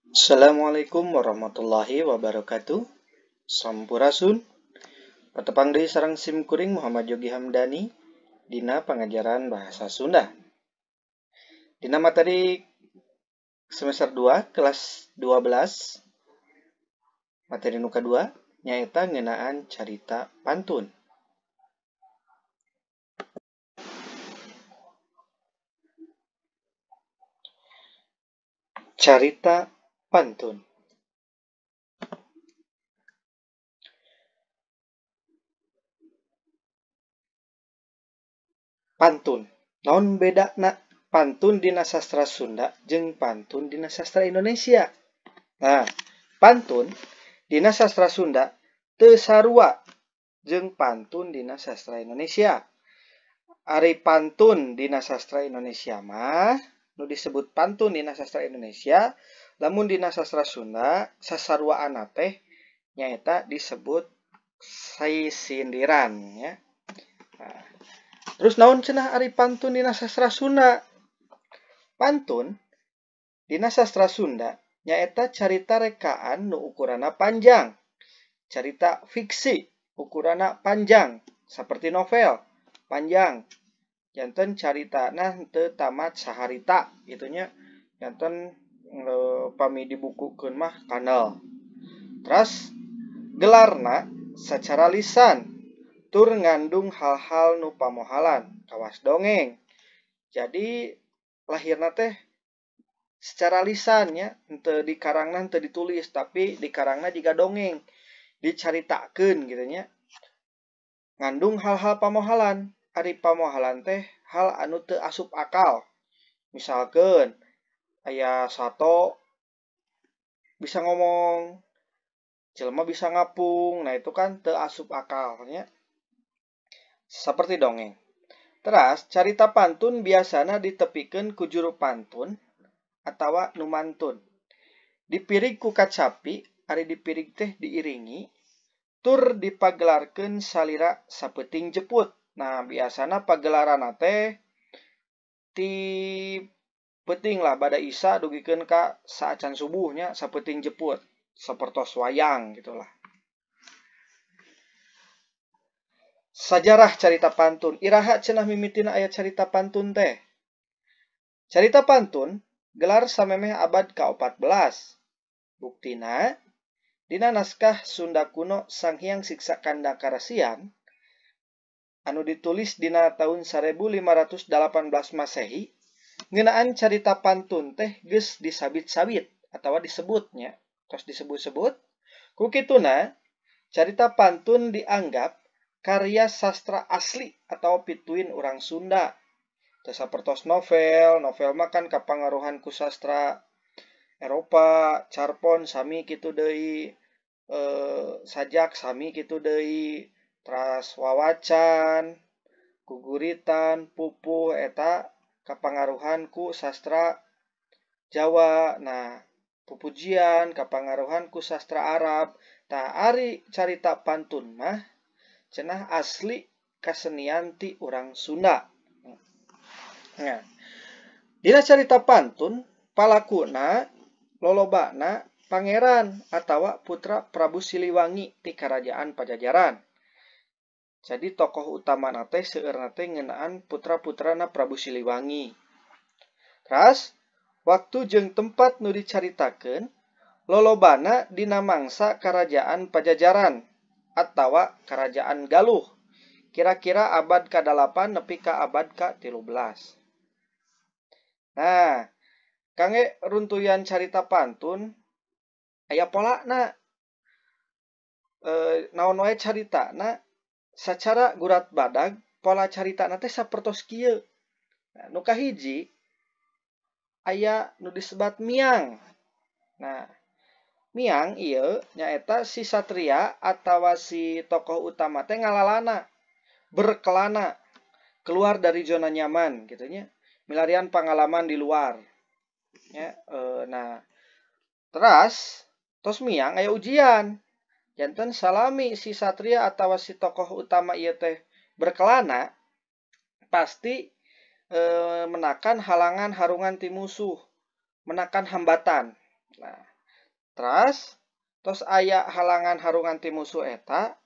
Assalamualaikum warahmatullahi wabarakatuh. Sampurasun. Patepang deui sareng sim kuring Muhammad Yogi Hamdani dina pangajaran bahasa Sunda. Dina materi semester 2 kelas 12 materi nu kadua nyaeta ngeunaan carita pantun. Carita pantun. Pantun. Naon bedana pantun dina sastra Sunda jeung pantun dina sastra Indonesia? Nah, pantun dina sastra Sunda teu sarua jeung pantun dina sastra Indonesia. Ari pantun dina sastra Indonesia mah nu disebut pantun dina sastra Indonesia, lamun dina sastra Sunda sasaruaanna teh nyaeta disebut sisindiran ya. Nah, terus naon cenah ari pantun dina sastra Sunda? Pantun dina sastra Sunda nyaeta carita rekaan nu ukuranna panjang. Carita fiksi ukuranna panjang seperti novel panjang. Janten caritana henteu tamat saharita gitu nya. Janten pami dibukukeun mah kanal. Terus gelarna secara lisan tur ngandung hal-hal nu pamohalan kawas dongeng. Jadi lahirna teh secara lisan nya, henteu dikarangna henteu ditulis tapi dikarangna jiga dongeng, dicaritakeun gitu nya. Ngandung hal-hal pamohalan. Ari pamohalan teh hal anu teu asup akal. Misalkeun aya sato bisa ngomong, jelema bisa ngapung, nah itu kan teu asup akal nya. Seperti dongeng. Teras carita pantun biasana ditepikeun ku juru pantun atawa nu mantun. Dipirig ku kacapi, ari dipirig teh diiringi, tur dipagelarkeun salira sapeuting jeput. Nah, biasana pagelaranna teh ti peuting lah bada isa dugikeun ka saacan subuhnya sapeuting jeput, sapertos wayang gitulah. Sajarah carita pantun. Iraha cenah mimitina aya carita pantun teh. Carita pantun gelar samemeh abad ka-14. Buktina dina naskah Sunda kuno Sanghyang Siksa Kanda Karasian anu ditulis dina tahun 1518 Masehi ngeunaan carita pantun teh geus disabit-sabit atawa disebutnya, tos disebut-sebut. Ku kituna carita pantun dianggap karya sastra asli atau pituin urang Sunda. Teu sapertos novel, novel mah kan kapangaruhan ku sastra Eropa, carpon sami kitu deui, sajak sami kitu deui, teras wawacan, guguritan, pupuh eta kapangaruhan ku sastra Jawa. Nah, pupujian kapangaruhan ku sastra Arab. Tah ari carita pantun mah cenah asli kasenian ti urang Sunda. Nah, dina carita pantun palakuna lolobana pangeran atawa putra Prabu Siliwangi ti Karajaan Pajajaran. Jadi tokoh utamana teh seueurna teh ngeunaan putra-putrana Prabu Siliwangi. Teras waktu jeung tempat nu dicaritakeun lolobana dina mangsa Karajaan Pajajaran atawa Karajaan Galuh. Kira-kira abad ka-8 nepi ka abad ka-13. Nah, kangge runtuyan carita pantun aya polana. Naon wae caritana sacara gurat badag pola caritana teh sapertos kieu. Nah, nu kahiji aya nu disebat miang. Nah, miang ieu nyaeta si satria atawa si tokoh utama teh ngalalana, berkelana, keluar dari zona nyaman gitu nya, milarian pengalaman di luar. Ya, nah, teras tos miang aya ujian. Janten salami si satria atawa si tokoh utama ieu teh berkelana pasti menakan halangan harungan ti musuh, menakan hambatan. Nah, Teras tos aya halangan harungan ti musuh eta,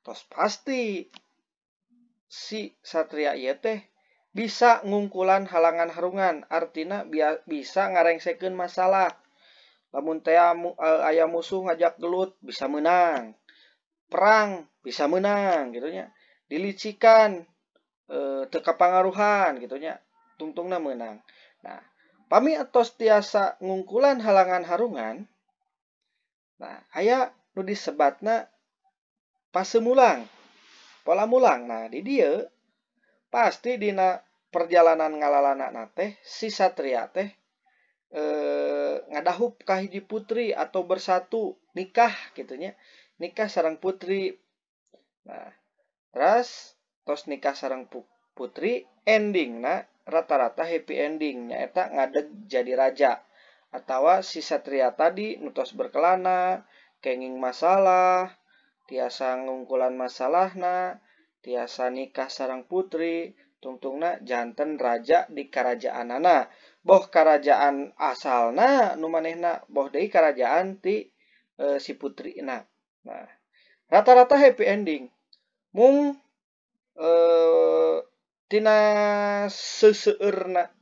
tos pasti si satria ieu teh bisa ngungkulan halangan harungan, artina bisa ngarengsekeun masalah. Lamun teh aya musuh ngajak gelut bisa menang, perang bisa menang gitu nya, dilicikan teu kapangaruhan gitu nya, tungtungna meunang. Nah, pami atos tiasa ngungkulan halangan harungan, nah aya nu disebatna pasemulang, pola mulang. Nah, di dieu pasti dina perjalanan ngalalana teh si satria teh ngadahup ka hiji putri atau bersatu nikah gitu nya, nikah sareng putri. Nah, terus tos nikah sareng putri, endingna rata-rata happy ending, nyaeta ngadeg jadi raja atawa si satria tadi nu tos berkelana, kenging masalah, tiasa ngungkulan masalahna, tiasa nikah sareng putri, tungtungna janten raja di karajaanana. Boh karajaan asalna nu manehna, boh deui karajaan ti si putrina. Nah, rata-rata happy ending. Mung tina seseueurna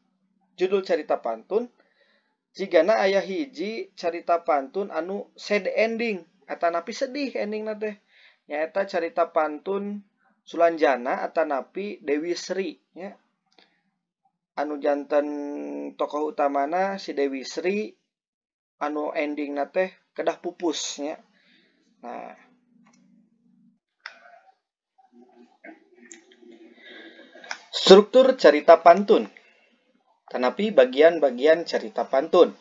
judul carita pantun, jigana aya hiji carita pantun anu sad ending atanapi sedih endingna teh, nyaeta carita pantun Sulanjana atanapi Dewi Sri nya. Anu janten tokoh utamana si Dewi Sri, anu endingna teh kedah pupus nya. Nah, struktur carita pantun tanapi bagian-bagian carita pantun.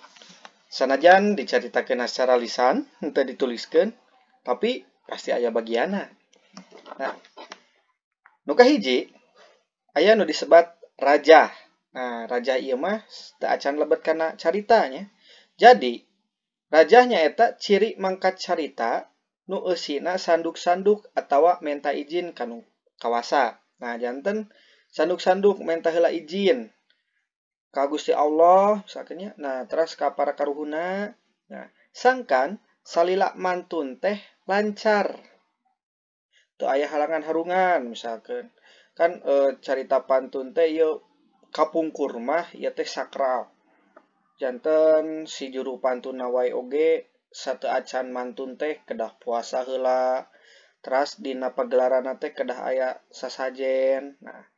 Sanajan dicaritakeun secara lisan, henteu dituliskeun, tapi pasti aya bagianna. Nah, nu kahiji aya nu disebat raja. Nah, raja ieu mah teu acan lebet kana caritanya. Jadi, rajahnya eta ciri mangkat carita nu eusina sanduk-sanduk atawa menta izin kanu kawasa. Nah, janten sanduk-sanduk menta heula izin ka Gusti Allah sakinya. Nah, teras ka para karuhuna. Nah, sangkan salila mantun teh lancar. Teu aya halangan harungan misalkan. Kan carita pantun teh ieu kapungkur mah ieu teh sakral. Janten si juru pantun wae oge sateu acan mantun teh kedah puasa heula. Teras dina pagelaranna teh kedah aya sasajen. Nah,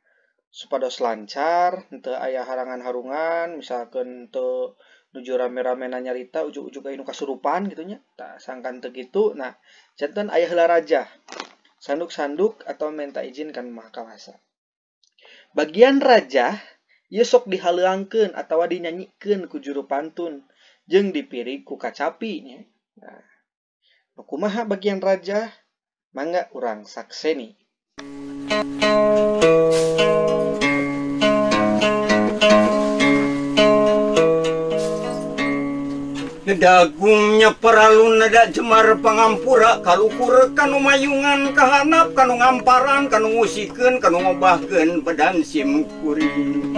supados lancar, henteu aya halangan harungan, misalkan teu nuju rame-rame nyarita ujug-ujug aya nu kasurupan gitu nya. Tah, sangkan teu kitu. Nah, janten aya heula raja. Sanduk-sanduk atau minta izin kan Maha Kawasa. Bagian raja ieu sok dihaleuangkeun atawa dinyanyikeun ku juru pantun jeung dipirig ku kacapi nya. Nah, kumaha bagian raja? Mangga urang sakseni. Dagungnya peralun nada jemar pangampura kalukur kanu mayungan kahanap kanu ngamparan kanu ngusikeun kanu ngobahkeun badan sim kuring.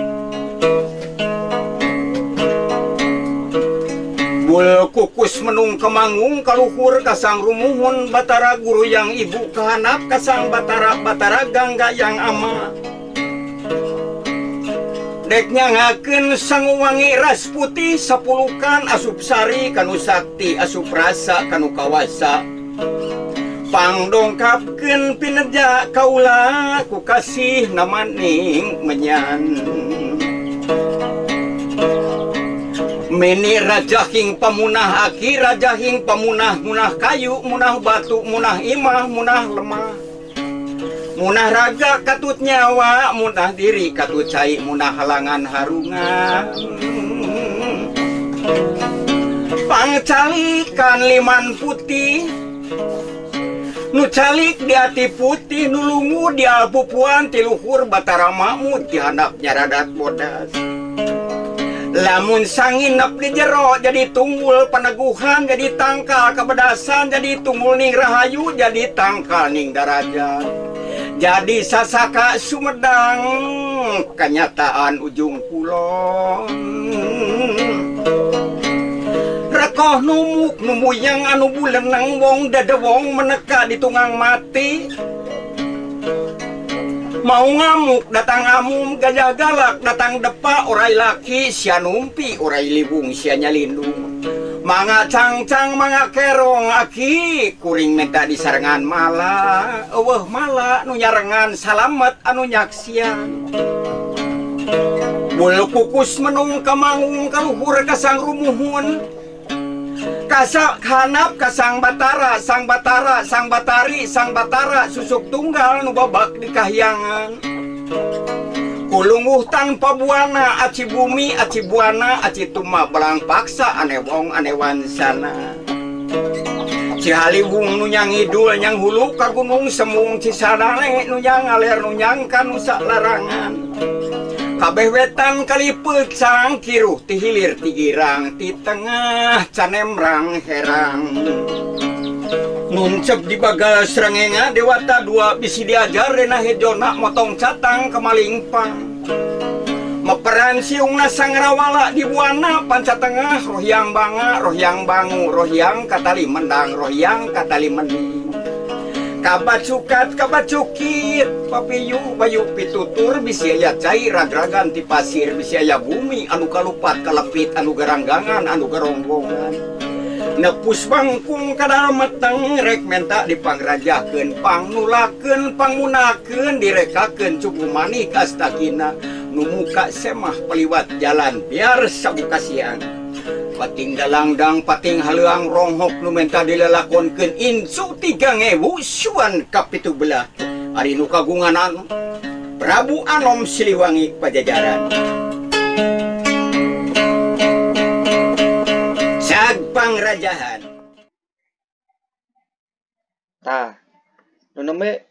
Bul kukus menung kemangung kaluhur kasang rumuhun batara guru yang ibu kahanap kasang batara batara gangga yang ama. Dek nyangakeun sanguwangi ras putih sapulukan asup sari kanu sakti asup rasa kanu kawasa. Pangdongkapkeun pinerja kaula ku kasih namaning menyan. Meni rajahing pamunah aki rajahing pamunah munah kayu munah batu munah imah munah lemah. Munah raga katut nyawa, munah diri katut cai, munah halangan harungan. Pangcalikan liman putih, nu calik di hati putih, nu lungu di alpupuan, tiluhur batara makmud, di handap nyaradat bodas. Lamun sanginep di jero jadi tunggul peneguhan, jadi tangkal kebedasan, jadi tunggul ning rahayu, jadi tangkal ning darajat. Jadi sasaka Sumedang kenyataan ujung kulon. Tokoh numuk numuyang anu bulenang wong dadewong meneka di tunggang mati. Mau ngamuk datang amum gajah galak datang depa orai laki sia numpi orai libung sia nyalindung. Manga cangcang manga kerong aki kuring minta disarengan mala eueuh mala nu nyarengan salamet anu nyaksian. Bulu kukus menung kamangung kaluhur kasang rumuhun. Kasak hanap kasang batara, sang batara, sang batari, sang batara susuk tunggal nu babak di kahyangan. Kulunguh tanpa buana, aci bumi, aci buana, aci tuma belang paksa, ane wong, ane wansana. Cihaliwung nu nyang idul, nyang hulu ka gunung semung, Cisadane nu nyang aler, nu nyang kanusa larangan. Kabeh wetan kali pecang kiruh ti hilir ti girang ti tengah canemrang herang. Nuncep di bagal srengenga dewata dua bisi diajar rena hejona motong catang kemalingpang. Meperan siungna sangrawala di buana panca tengah rohyang banga rohyang bangu rohyang katali mendang rohyang katali mening. Kabat sukat, kabat cukit, papiyu, bayu pitutur, bisi aya cai, ragragan ti pasir, bisi aya bumi, anu kalupat, kalepit, anu garanggangan, anu garombongan. Nepus bangkung kadal meteng, rek menta dipangrajakeun, pangnulakeun, pangmunakeun, direkakeun, cupu manik astakina, nu muka semah peliwat jalan, biar sabuka siang. Pating dalangdang, pating haleuang ronghok nu menta dilelakonkeun incu 3000 suan kapitu belah. Ari nu kagungan anu Prabu Anom Siliwangi Pajajaran. Sag pangrajahan. Tah, nu nembe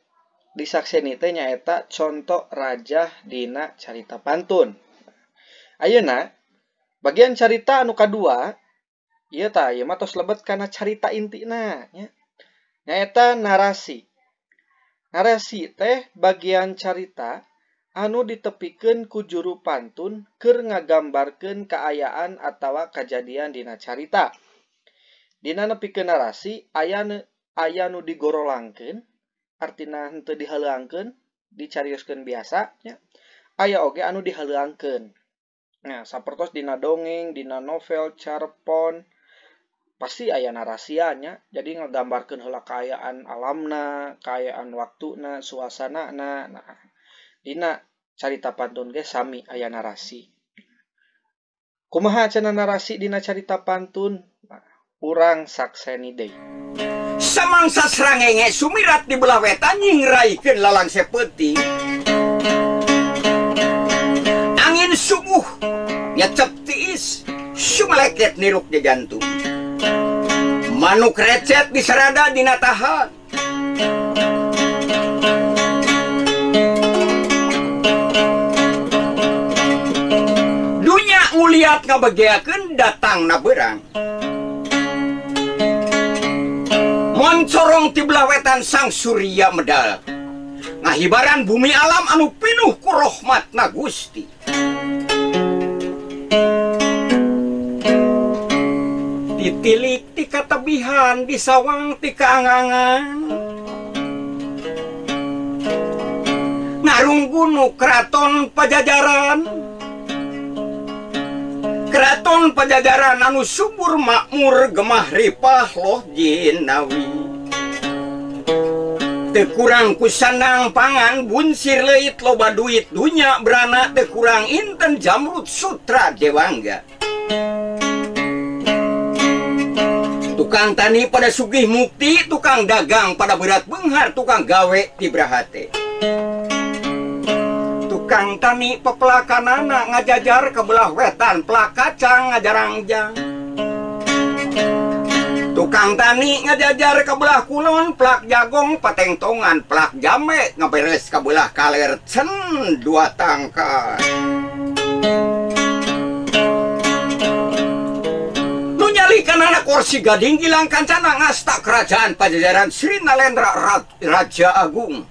disakseni teh nyaeta conto rajah dina carita pantun. Ayeuna bagian carita anu kadua, ieu tah ieu mah tos lebet kana carita intina nya. Nyaeta narasi. Narasi teh bagian carita anu ditepikeun ku juru pantun keur ngagambarkeun kaayaan atawa kajadian dina carita. Dina nepikeun narasi aya nu digorolangkeun, artina henteu dihaleuangkeun, dicarioskeun biasa nya. Aya oge anu dihaleuangkeun. Nah, sapertos dina dongeng, dina novel, carpon, pasti aya narasianya. Jadi ngagambarkeun heula kaayaan alamna, kaayaan waktuna, suasanana. Nah, dina carita pantun ge sami aya narasi. Kumaha cenah narasi dina carita pantun? Nah, urang sakseni deui. Samangsa srangenge sumirat di belah wetan nyingraikeun lalangse peuting. Angin subuh nyecep tiis sumeleket niruk di jantung. Manuk recet diserada dina tahan. Dunya nguliat ngabegeakeun datang na berang. Moncorong ti belah wetan sang surya medal. Ngahibaran bumi alam anu pinuh ku rahmatna Gusti. Ditilik ti katebihan, disawang ti kaangangan. Ngarunggunu keraton Pajajaran. Keraton Pajajaran anu subur makmur gemah ripah loh jinawi. Teu kurang ku sandang pangan bunsir leuit loba duit dunya berana teu kurang inten jamrut sutra dewangga. Tukang tani pada sugih mukti, tukang dagang pada berat benghar, tukang gawe tibrahate. Tukang tani pepelakanana ngajajar ke belah wetan, pelak kacang ngajarangjang. Tukang tani ngajajar ke belah kulon, pelak jagong patengtongan, pelak jame ngaberes ke belah kaler cen dua tangkai. Nunyalikan anak kursi gading gilang kancana ngasta kerajaan Pajajaran Sri Nalendra Raja Agung.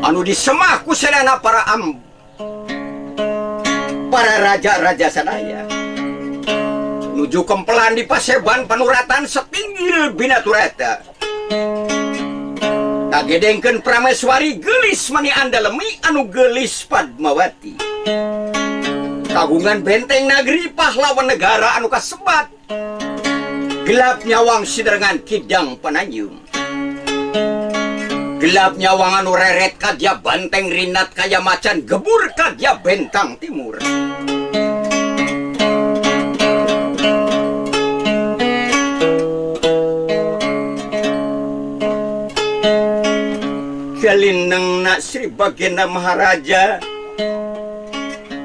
Anu disemah ku sadana para raja-raja sadaya. Nuju kempelan di Paseban Panuratan setinggil binaturata. Kagedengkeun Prameswari geulis mani andalemi anu geulis Padmawati. Kagungan benteng nagri pahlawan negara anu kasebat. Gelap nyawang siderengan kidang pananjung. Gelap nyawang anu reret kadya banteng rinat kaya macan gebur kadya bentang timur. Galinengna Sri Bagenda Maharaja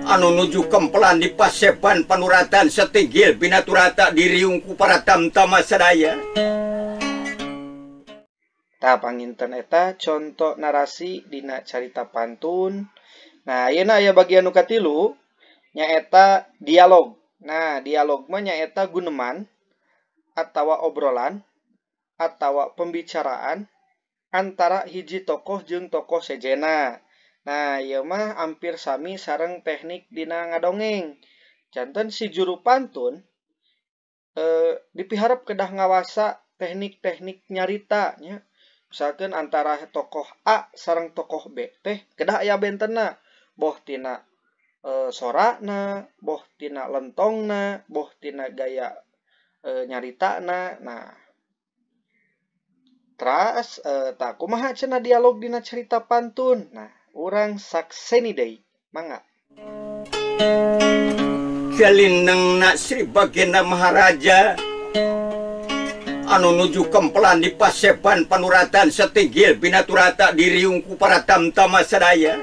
anu nuju kempelan di Paseban Panuratan setinggil binaturata diriung ku para tamtama sadaya. Tah panginten eta conto narasi dina carita pantun. Nah, ayeuna aya bagian nu katilu nyaeta dialog. Nah, dialog mah nyaeta guneman atawa obrolan atawa pembicaraan antara hiji tokoh jeung tokoh sejena. Nah, ieu mah hampir sami sareng teknik dina ngadongeng. Janten si juru pantun dipiharep kedah ngawasa teknik-teknik nyarita nya. Misalkan antara tokoh A sareng tokoh B teh kedah aya bentenna, boh tina sorana, boh tina lentongna, boh tina gaya nyaritana. Nah, teras tah kumaha cenah dialog dina cerita pantun. Nah, urang sakseni deui, mangga. Galinengna Sri Bagenda Maharaja anu nuju kempelan di Paseban Panuratan setinggil binaturata diriung ku para tamtama sadaya.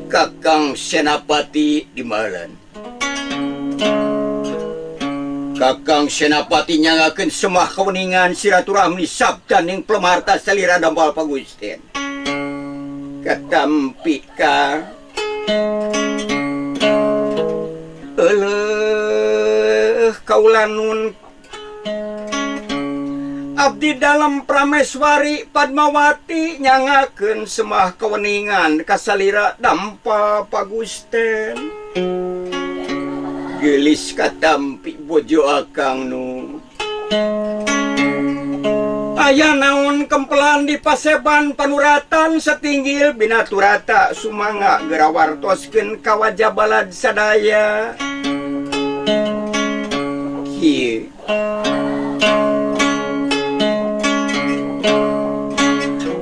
Kakang Senapati dimalan. Kakang Senapati nyangakeun semah keweningan silaturahmi sabdaning plemarta salira dampal pagusten. Katampi ka euleuh kaulanun abdi dalam Prameswari Padmawati nyangakeun semah keweningan kasalira dampa pagusten. Geulis katampi bojo akang nu aya naon kempelan di Paseban Panuratan setinggil binaturata sumangga geura wartoskeun ka wajah balad sadaya. Kieu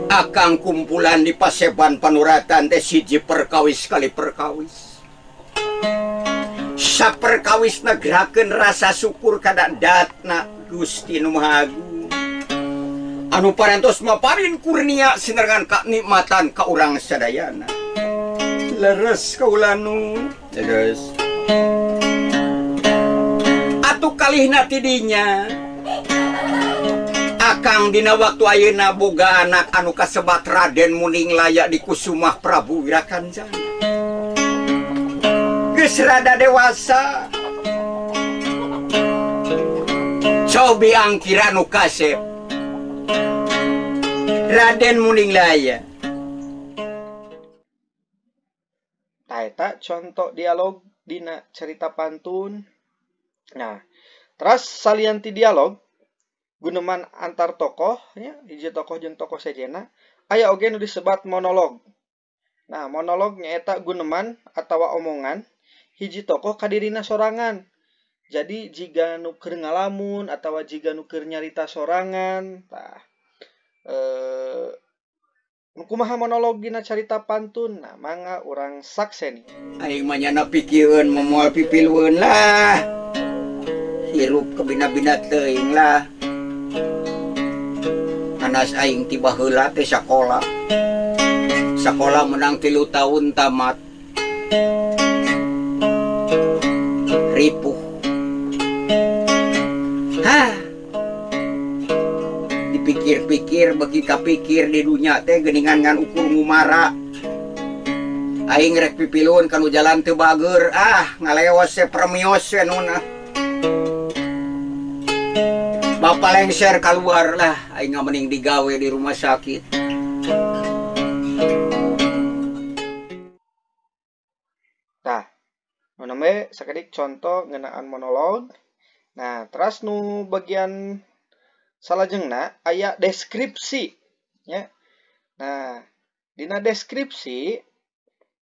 akang kumpulan di Paseban Panuratan teh siji perkawis kali perkawis. Saperkawis negrakeun rasa syukur kada datna Gusti Nu Maha Agung. Anu parantos maparin kurnia sinerengan kanikmatan ka urang sadayana. Leres kaulanu, leres. Atuh kalihna ti dinya. Akang dina waktu ayeuna boga anak anu kasebat Raden Muning Laya di Kusumah Prabu Wirakancana. Geus rada dewasa. Cobi angkira nu kasep Raden Muning Laya. Tah eta contoh dialog dina cerita pantun. Nah, teras salian ti dialog guneman antar tokoh nya, hiji tokoh jeung tokoh sejena, aya oge nu disebat monolog. Nah, monolog nyaeta guneman atawa omongan hiji tokoh kadirina sorangan. Jadi jiga nu keur ngalamun atawa jiga nu keur nyarita sorangan. Tah, kumaha monolog dina carita pantun? Nah, mangga urang sakseni. Aing mah nyana pikieun moal pipilueun lah. Hirup kebina-bina teuing lah. Anas aing ti baheula teh sakola. Sakola menang 3 tahun tamat. Ripuh. Hah. Dipikir-pikir bagi kapikir di dunia teh geuningan ngan ukur ngumara. Aing rek pipiluun kanu jalan teu bager, ah ngaleos se permios we nuna. Bapak lengser keluar lah, aing mending digawe di rumah sakit. Tah, Nu nembe sakedik contoh ngeunaan monolog. Nah, teras nu bagian salajengna aya deskripsi nya. Nah, dina deskripsi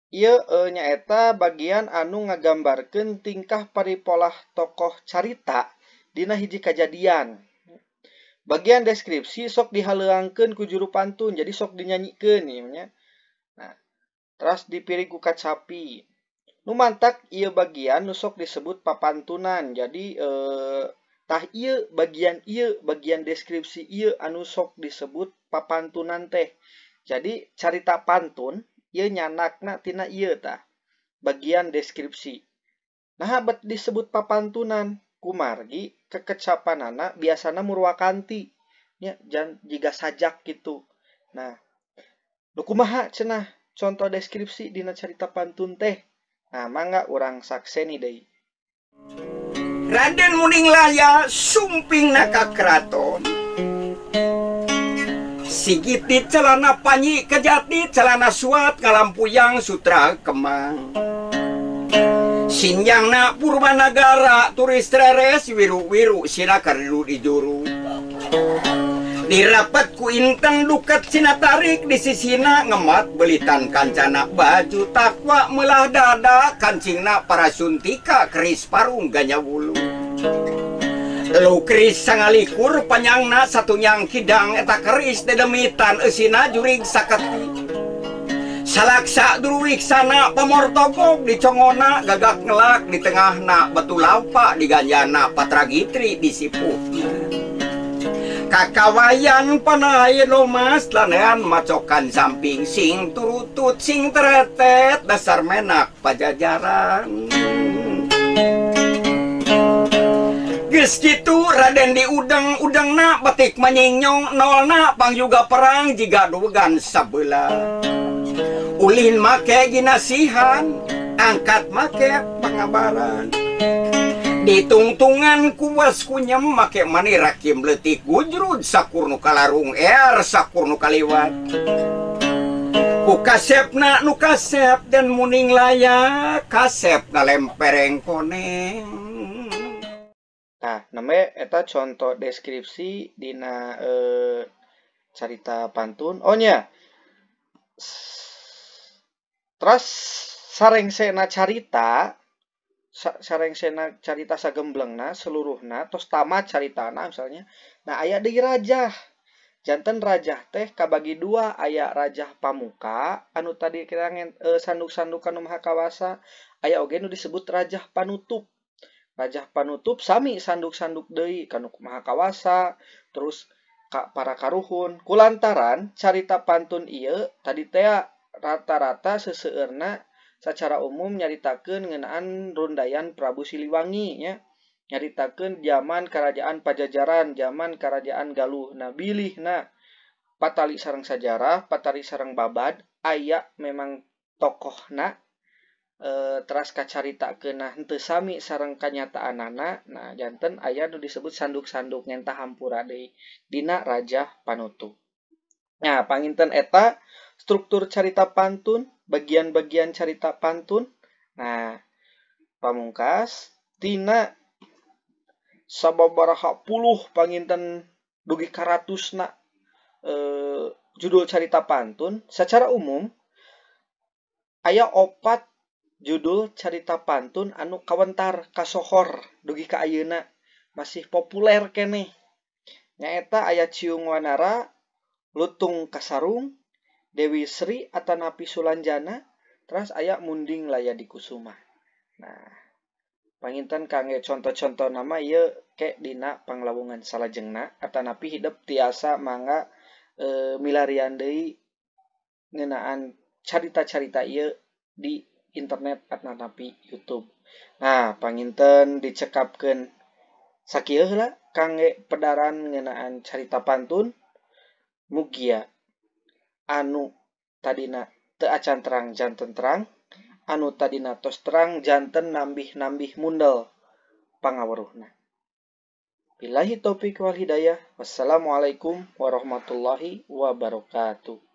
ieu nyaeta bagian anu ngagambarkeun tingkah paripolah tokoh carita dina hiji kajadian. Bagian deskripsi sok dihaleuangkeun ku juru pantun, jadi sok dinyanyikeun nya. Nah, teras dipirig ku kacapi. Nu mantak ieu bagian nu sok disebut papantunan. Jadi tah ieu bagian deskripsi ieu anu sok disebut papantunan teh. Jadi carita pantun ieu nyanakna tina ieu tah bagian deskripsi. Nah, bet disebut papantunan kumargi kekecapanana biasana murwakanti nya jiga sajak gitu. Nah, nu kumaha cenah contoh deskripsi dina carita pantun teh? Nah, mangga urang sakseni deui. Raden Munding Laya sumping ka keraton. Sigiti celana panyi kejati celana suat ngalampuyang sutra kemang. Sinjangna Purwanagara turis treres wiru-wiru sina karlu di juru. Dirapat ku inten duket sina tarik di sisina ngemat belitan kancana baju takwa melah dada kancingna para suntika keris parung ganya wulu. Lu keris sangalikur panyangna satunyang kidang eta keris dedemitan eusina jurig saketi. Salaksa duruwiksana pamortogog di congona gagak ngelak di tengahna batu laupa di ganjana patragitri di sipuhna. Kakawayan panai lomas lanean macokan samping sing turutut sing teretet dasar menak pajajaran. Geus kitu Raden diudeng udengna batik manyingnyong nolna pangjuga perang jiga dugan sabelah. Ulin make ginasihan angkat make pangabaran. Ditungtungan kuas kunyem make mani rakim letik gujrud sakurnu kalarung er sakurnu kaliwat. Ku kasepna nu kasep dan Munding Laya kasep ngalempereng koneng. Nah, namanya eta contoh deskripsi dina carita pantun. Oh nya. Terus sarengsena carita sarengsena carita sagemblengna seluruhna tos tamat caritana misalnya. Nah, aya deui rajah. Janten rajah teh kabagi dua, aya rajah pamuka anu tadi kita sanduk-sandukan nu maha kawasa, aya oge nu disebut rajah panutup. Rajah panutup sami sanduk-sanduk deui kanu maha kawasa, terus ka para karuhun. Kulantaran carita pantun ieu tadi teh rata-rata seseueurna secara umum nyaritakeun ngeunaan rundayan Prabu Siliwangi nya, nyaritakeun zaman kerajaan Pajajaran, zaman kerajaan Galuh. Nah, bilihna patali sareng sajarah, patali sareng babad aya memang tokohna teras kacaritakeun henteu sami sareng kanyataanana. Nah, janten aya nu disebut sanduk-sanduk ngentah hampura deui dina rajah panutup. Nah, panginten eta struktur carita pantun, bagian-bagian carita pantun. Nah, pamungkas tina sababaraha puluh panginten dugi ka ratusna judul carita pantun. Secara umum aya 4 judul carita pantun anu kawentar kasohor dugi ka ayeuna masih populer keneh. Nyaeta aya Ciung Wanara, Lutung Kasarung, Dewi Sri atanapi Sulanjana, terus aya Munding Laya Dikusuma. Nah, panginten kangge contoh-contoh nama ieu ke dina panglawungan salajengna atanapi hidep tiasa mangga milarian deui ngeunaan carita-carita ieu di internet atanapi YouTube. Nah, panginten dicekapkeun sakieu heula kangge pedaran ngeunaan carita pantun. Mugia anu tadina teu acan terang janten terang, anu tadina tos terang janten nambih-nambih mundel pangaweruhna. Billahi taufik wal hidayah. Wassalamualaikum warahmatullahi wabarakatuh.